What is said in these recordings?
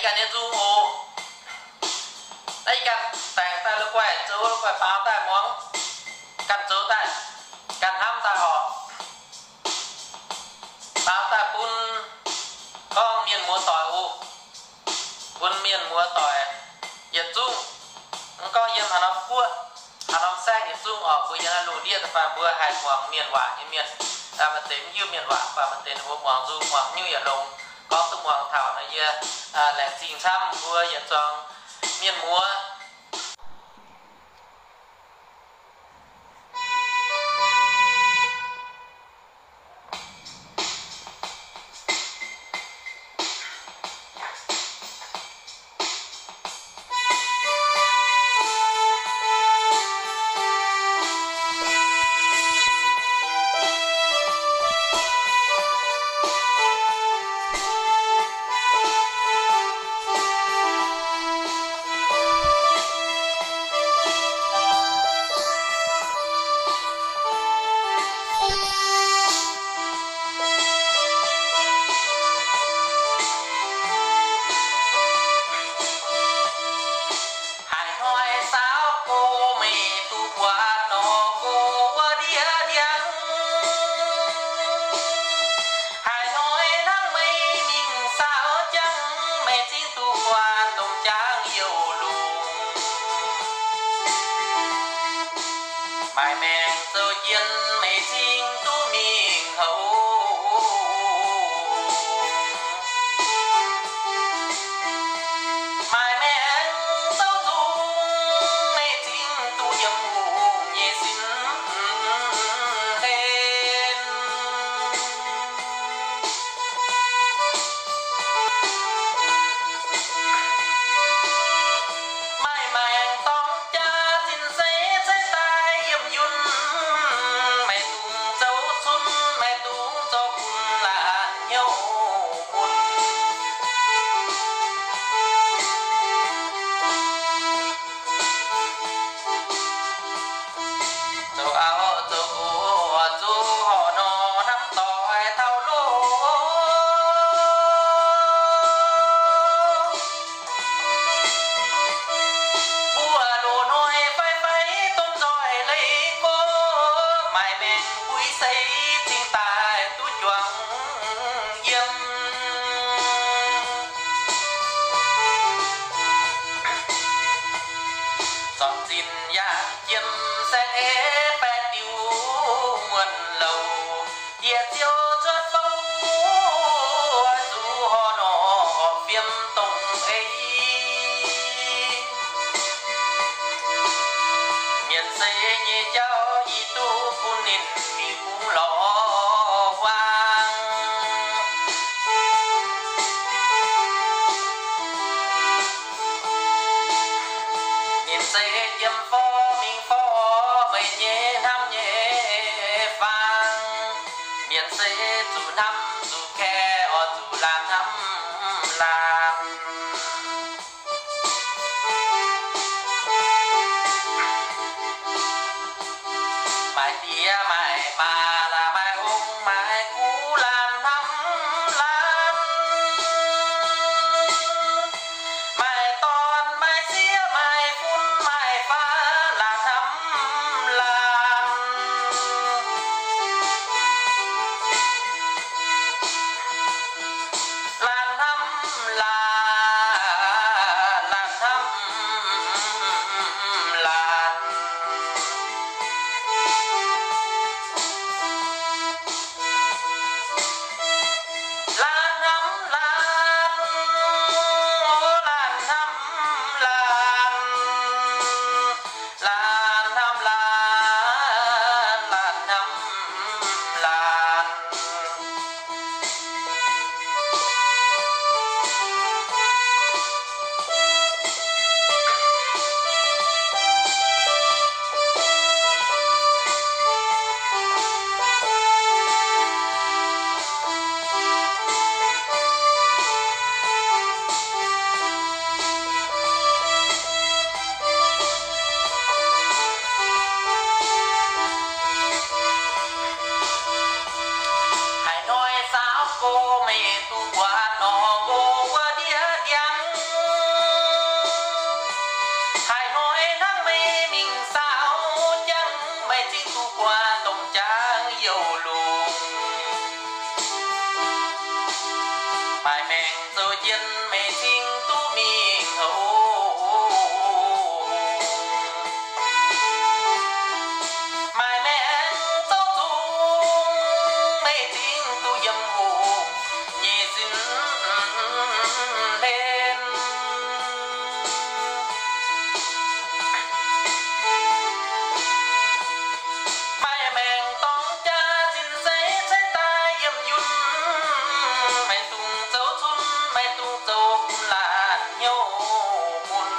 ganh nyei nzung oc. Naaiv ih ganh daengx daaih la'guaih zoux, la'guaih baaux daaih muangx, ganh zoux daaih, ganh hnamv daaih oc. Baaux daaih bun gorngv mienh muoz-doic oc, bun mienh muoz-doic yietc zungv. Mv gorngv yiem haaix norm guoqv, haaix norm saengv yietc zungv oc, mbuo yiem naaiv lungh ndiev da'faanh mbuo haih muangx mienh waac nyei mienh, maaih deix mv hiuv mienh waac, mv baac maaih deix ninh mbuo muangx nzung muangx hnyouv yaac longx. Gorngv duqv muangx taux naaiv yie laengz zingh camv mbuo yietc zuangx mienh muoz. Haaix hnoi saauv go meih duqv buatc nor go wuov ndiev ndiangx. Haaix hnoi hnangv meih mingh saauv jangx, meih cingx duqv buatc domh jaang youh lungh. Maaih maengc zoux jien meih cingx duqv mingh houc. Maaih maengc zoux nzung meih cingx duqv yiem hungh nyei sin hlen. Maaih maengc dorng jaa zinh zeiv ceix daaih yiem yunh, maiv dungx zoux cun, maiv dungx zorqv gunv laanh hnyouv mun. Zoux auv zoux nqox zuqc horc nor hnamv doix taux loh. Mbuo loz-hnoi fai fai domh nzoih leiz gorx, maaih maengc buix seix cingx daaih duqv juangc yiem. Zornc zinh yangh jiem saeng-eix baeqc diuc muonh louc, yie ziouc cuotv fouv zuqc horc nor fiem dongh eix. Mienh seix nyei jauv yie duqv bun ninh fingx bungx lorz huaang. Ninh se jiem forv mingh forv meih nyei hnamv nyei faang. Mienh se zuqc hnamv zuqc kaeqv, oix zuqc laanh hnamv laanh. Yiem meih cing duqv mingh oc. Maaih maengc zouv zungv meih cing duqv yiem hoc nyei sin hlen. Maaih maengc dorng jaa zinh zeiv ceix daaih yiem yunh, maiv dungx zoux cun, maiv dungx zoux bun laanh hnyouv mun.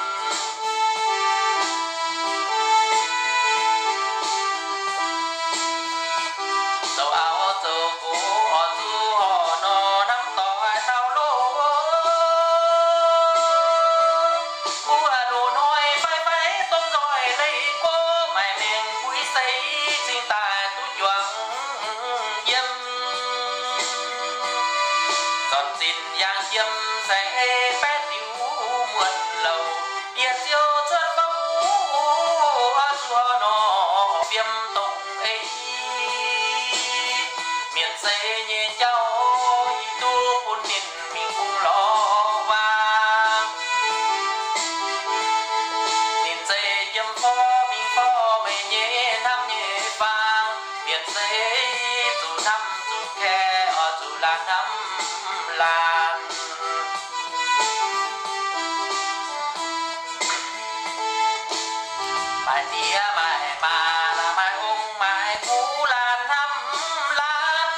Zoux auv zoux nqox oix zuqc horc nor hnamv doix taux loh. Mbuo loz-hnoi fai fai domh nzoih leih go, maaih maengc buix seix cingx daaih duqv juangc yiem. Zornc zinh yangh jiem saeng ei baeqv diuc muonc louc, yie ziouc cuotv fouv oix zuqc horc nor fiem dongh ei. Mienh seix nyei jauv yie duqv bun ninh mingh bung lorz waac. Ninh zeiz jiem forv mingh forv meih nyei hnamv nyei faang. Mienh seix zuqc hnamv zuqc kaeqv oix zuqc laanh hnamv laanh. Maaih diex maaih maa, maaih ong maaih gux, laanh hnamv laanh.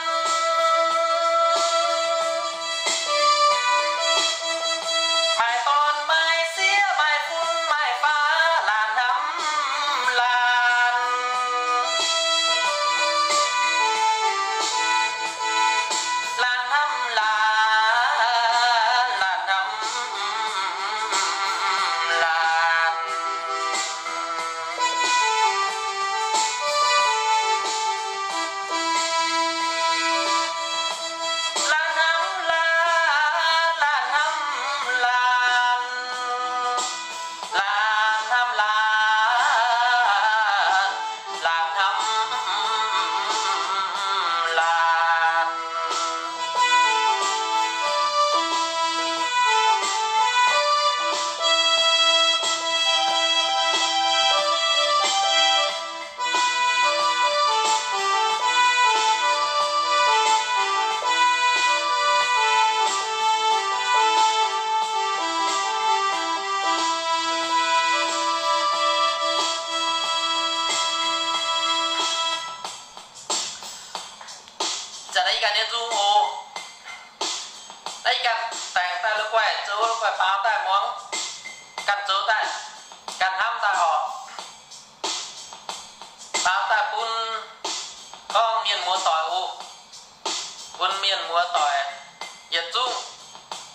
Maaih dorn maaih sieqv, maaih fun maaih faax, laanh hnamv laanh. Laanh hnamv laanh, laanh hnamv laanh. Laanh hnamv laanh, laanh hnamv laanh. Laanh hnamv laanh, laanh hnamv laanh. Zanc naaiv yie ganh nyei nzung oc. Naaiv yie ganh daengx daaih la'guaih zoux la'guaih baaux daaih muangx, ganh zoux daaih, ganh hnamv daaih oc. Baaux daaih bun gorngv mienh muoz-doic oc. Bun mienh muoz-doic yietc zungv,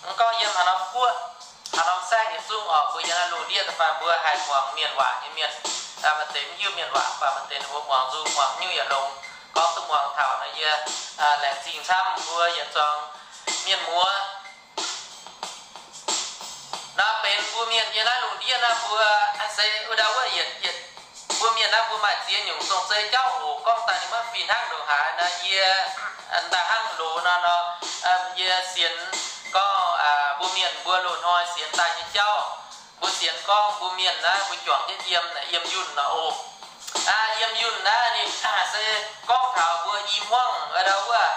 mv gorngv yiem haaix norm guoqv, haaix norm saengv yietc zungv oc, mbuo yiem naaiv lungh ndiev daaih fai mbuo haih muangx mienh waac nyei mienh, maaih deix mv hiuv mienh waac, mv baac maaih deix ninh mbuo muangx nzung, muangx nyungc yietc longx, gorngv duqv muangx taux nor yie laengz zingh camv mbuo yietc zuangx mienh muoz. Naaiv benx mbuo mienh yiem naaiv lungh ndiev naaiv mbuo se wuov ndau wuov yietc, yietc, mbuo mienh naaiv mbuo maaih ziex nyungc dongh zei jauv oc. Gorngv daaih ninh maiv fih hnangv ndongc haaix naaiv, yie daaih hnangv loz nor nor, yie sienx gorngv mbuo mienh mbuo loz-hnoi sienx daaih nyei jauv. Mbuo sienx gorngv mbuo mienh naaiv mbuo juangc jienv yiem, yiem yunh nor oc. Yiem yunh naaiv ninh se gorngv taux mbuo i hmuangv, ndau wuov,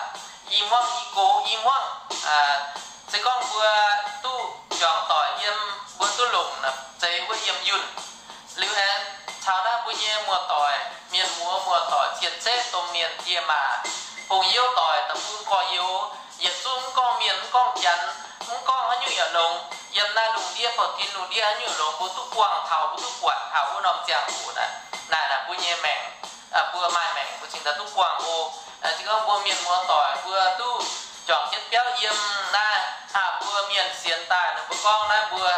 i hmuangv, i gox i hmuangv. Se gorngv mbuo duqv juangc doic yiem, mbuo duqv longc naaiv zeiz wuov yiem yunh. Liuz aengx taux naaiv mbuo nyei muoz-doic, mienh muoz muoz-doic cien-ceqv domh mienh diex maac, hungh youv doic, da'bung gorx-youz, yietc zungv mv gorngv mienh, mv gorngv janx, mv gorngv haaix nyungc yaac longx, yiem naaiv lungh ndiev, bouh tin lungh ndiev haaix nyungc longx, mbuo duqv buangh taux, mbuo duqv buatc taux wuov norm ziangh hoc naaiv. Naaic naaic mbuo nyei maengc, mbuo maaih maengc mbuo cingx daaih duqv buangh oc. Se gorngv mbuo mienh muoz-doic mbuo duqv juangc jienv biauv yiem naaiv, mbuo mienh sienx daaih nor mbuo gorngv naaiv mbuo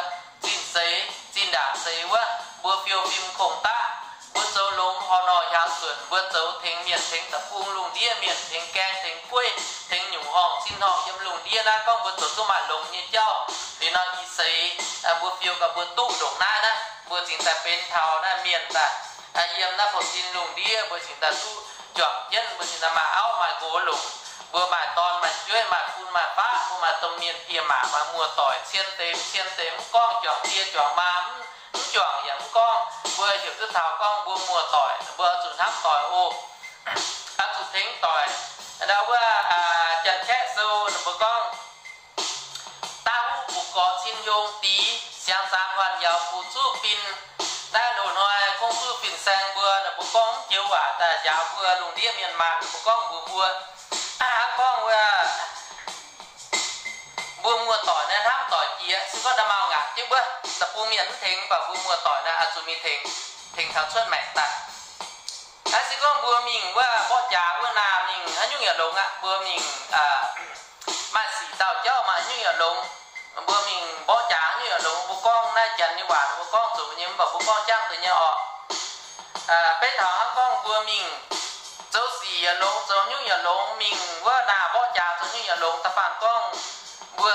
zinh seix, zinh ndaangc seix wuov, mbuo fiou fim kongx daqv, mbuo zoux longx horh nor hiaaux nzunc, mbuo zoux tengx mienh, tengx da'bung lungh ndiev mienh, tengx gaeng, tengx gueiv, tengx nyungc horngh zinh horngh yiem lungh ndiev naaiv, gorngv mbuo zoux duqv maaih longx nyei jauv. Liuz nor ih seix mbuo fiou gaax mbuo duqv ndongc naaiv naaiv, mbuo cingx daaih benx taux naaiv mienh daaih, yiem naaiv bouh tin lungh ndiev mbuo cingx daaih duqv juangc jienv, mbuo cingx daaih maaih auv maaih nqox longc. Mbuo maaih dorn maaih jueiv, maaih fun maaih faqv, mbuo maaih domh mienh, diex maac maaih muoz-doic, cien deix cien deix, mv gorngv juangc diex juangc maa, mv juangc yaac mv gorngv, mbuo heuc duqv taux gorngv mbuo muoz-doic, mbuo oix zuqc hnamv doic oc. Oix zuqc tengx doic. Ndau wuov Janx-Kaeqv sou ninh mbuo gorngv, daav huv butv gorx cin hiong dix, siangx zaanx waanc yaux fuc zuqv bin. Naaiv loz-hnoi gong zuqv fin-saeng mbuo, ninh mbuo gorngv mv joux waac daaih njaaux mbuo lungh ndiev mienh maanh, ninh mbuo gorngv mbuox mbuo, hnangv gorngv wuov, mbuo muoz-doic naaiv hnamv doic jiex, se gorngv da'maauh ngaatc jienv wuov, da'bung mienh mv tengx, mv baac mbuo muoz-doic naaiv oix zuqc mingh tengx, tengx taux cuotv maengc daaih. Naaiv se gorngv mbuo mingh wuov mborqv jaax wuov naaic, mingh haaix nyungc yaac longx aqv. Mbuo mingh maaih sic dauh jauv maaih haaix nyungc yaac longx. Mbuo mingh mborqv jaax haaix nyungc yaac longx. Mbuo gorngv naaiv Janx nyei waac, mbuo gorngv zoqc nyei, mv baac mbuo gorngv jangv deix nyei orqc. Beiv taux hnangv gorngv mbuo mingh zoux sic yaac longx, zoux nyungc yaac longx, mingh wuov naaic mborqv jaax zoux nyungc yaac longx. Da'faanh gorngv mbuo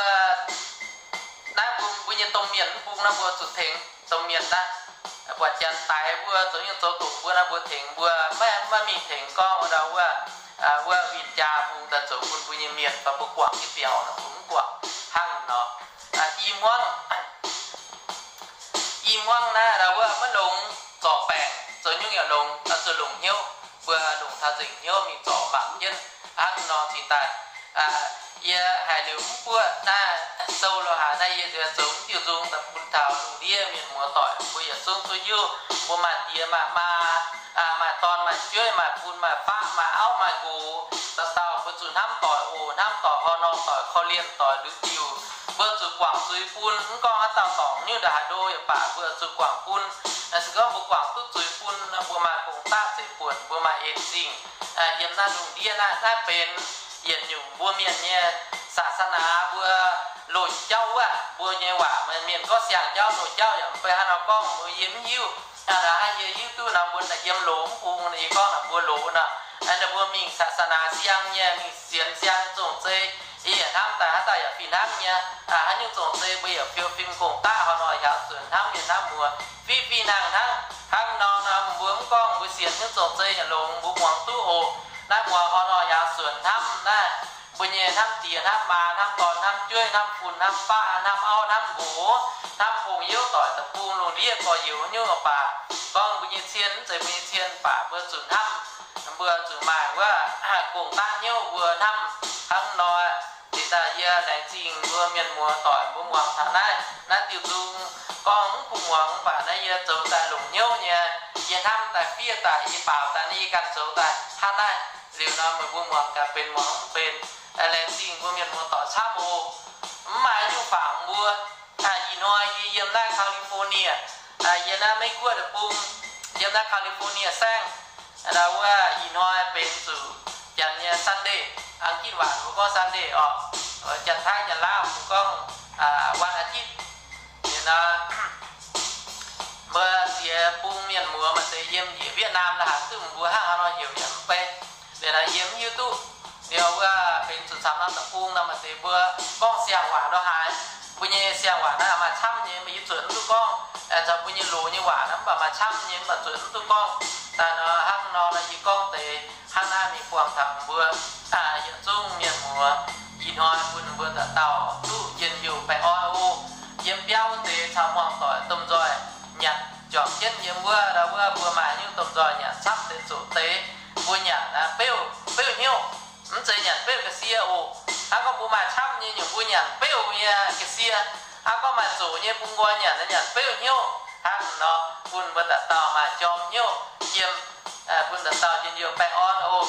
naaiv mbuo, mbuo nyei domh mienh mv bung naaiv mbuo zuqc tengx domh mienh naaiv. Buatc Janx daix mbuo zoux nyungc zoux doqc mbuo naaiv mbuo tengx, mbuo maiv, maiv mingh tengx gorngv ndau wuov, wuov win-jaa bung daaih zoux bun mbuo nyei mienh fai mbuo guangc nyei biaux nor, mbuo mv guangc hnangv nor. I hmuangv, i hmuangv naaiv ndau wuov maiv longx zorc baengc, zoux nyungc yaac longx, oix zuqc longc hnyouv. Mbuo longc taux nzengc hnyouv mingh zorc mangc jienv hnangv nor cingx daaih. Yie haiz liuz mv buoqv naaiv sou lo haaix naaiv, yie nziex zoux mv diuh nzung daaih bun taux lungh ndiev mienh muoz-doic mbuo yietc zungv duqv hiuv. Mbuo maaih diex maaih maa, maaih dorn maaih jueiv, maaih fun maaih faqv, maaih auv maaih nqox, dauh dauh mbuo zuqc hnamv doic oc, hnamv doic horh nor, doic korv-lienh, doic liuz diuh. Mbuo zuqc guangc zuiz bun, mv gorngv haaix dauh dorngc nyungc ndongc haaix ndo yaac baac, mbuo zuqc guangc bun. Se gorngv mbuo guangc duqv zuiz bun, mbuo maaih gong-daqv zeiv buonc, mbuo maaih en zingh yiem naaiv lungh ndiev naaiv. Naaiv benx yietc nyungc mbuo mienh nyei saa-saa-naa mbuo loz-jauv wuov, mbuo nyei waac, mienh gorngv siang-jauv loz-jauv yaac mv bei hnangv nor gorngv, mbuo yie mv hiuv. Hnangv naaiv yie hiuv duqv nor mbuo yiem loz mv bung, yie gorngv naaic mbuo loz nor, ninh mbuo mingh saa-saa-naa siang nyei, mingh sienx siang nyei zong-zei. Yie yaac hnamv daaih haaix dauh yaac fih hnangv nyei. Haaix nyungc zong-zei mbuo yaac fiou fim gong-daqv, horh nor hiaaux suonc hnamv mienh hnamv muoz, fih fih hnangv hnangv. Hnangv nor nor mbuo mv gorngv mbuo sienx nyungc zong-zei yaac longx, mbuo muangx duqv oc. Naaiv muoz horh nor hiaaux suonc hnamv naaiv, mbuo nyei hnamv diex hnamv maa, hnamv dorn hnamv jueiv, hnamv fun hnamv faqv, hnamv auv hnamv nqox, hnamv hungh youv doic deic-bung, lungh ndiev gorx-youz nyungc baac, gorngv mbuo nyei cien mv zeiz mbuo nyei cien baac mbuo zuqc hnamv, mbuo zuqc maaih wuov gong-daqv hnyouv mbuo hnamv hnangv nor. Cingx daaih yie laengz zingh mbuo mienh muoz-doic mbuo muangx taux naaiv, naaiv diuh nzung gorngv mv bun muangx, mv baac naaiv yie zoux daaih longc hnyouv nyei. Yie hnamv daaih fiev daaih, yie baaux daaih, naaiv yie ganh zoux daaih hnangv naaiv. Liuz nor meih mbuo muangx gaax benx muangx mv benx, laengz zingh mbuo mienh muoz-doic camv oc. Mv maaih nyungc fangx mbuo. Ih hnoi yie yiem naaiv California, yiem naaiv Meiv Guoqv deic-bung, yiem naaiv California saengv. Ndau wuov ih hnoi benx zuqc janx nyei Sunday, Ang Gitv waac mbuo gorngv Sunday orqc, Janx-Taiv Janx-Laauv mbuo gorngv วันอาทิตย์. Liuz nor, mbuo ziex bung mienh muoz maaih deix yiem njiec Vietnam la'haaix duqv mbuo hnangv haaix nor heuc yaac mv bei. Liuz nor yie mv hiuv duqv. Liuz wuov benx zuqc camv norm deic-bung nor maaih deix mbuo gorngv siang-waac lo haaix. Mbuo nyei siang-waac naaiv maaih camv nyei, mv baac yie zuotc mv duqv gorngv. Caux mbuo nyei loz nyei waac naaiv mv baac maaih camv nyei, mv baac zuotc mv duqv gorngv. Daaih nor hnangv nor nor yie gorngv deix hnangv naaiv mingh buangh taux mbuo yietc zungv mienh muoz. Ih hnoi bun mbuo dauh dauh duqv njien-youh baengh orn oc. Yiem biauv wuov deix caux muangx doic domh nzoih nyanc juangc jienv yiem wuov, ndau wuov mbuo maaih nyungc domh nzoih nyanc camv deix zoqc deix. Mbuo nyanc beuv, beuv hnyouv, mv zeiz nyanc beuv ga'sie oc. Hnangv gorngv mbuo maaih camv nyei nyungc mbuo nyanc beuv nyei ga'sie. Hnangv gorngv maaih zoqc nyei bun nqoi nyanc, nyanc beuv hnyouv. Hnangv nor bun mbuo dauh dauh maaih jorm hnyouv yiem, bun dauh dauh njien-youh baengh orn oc.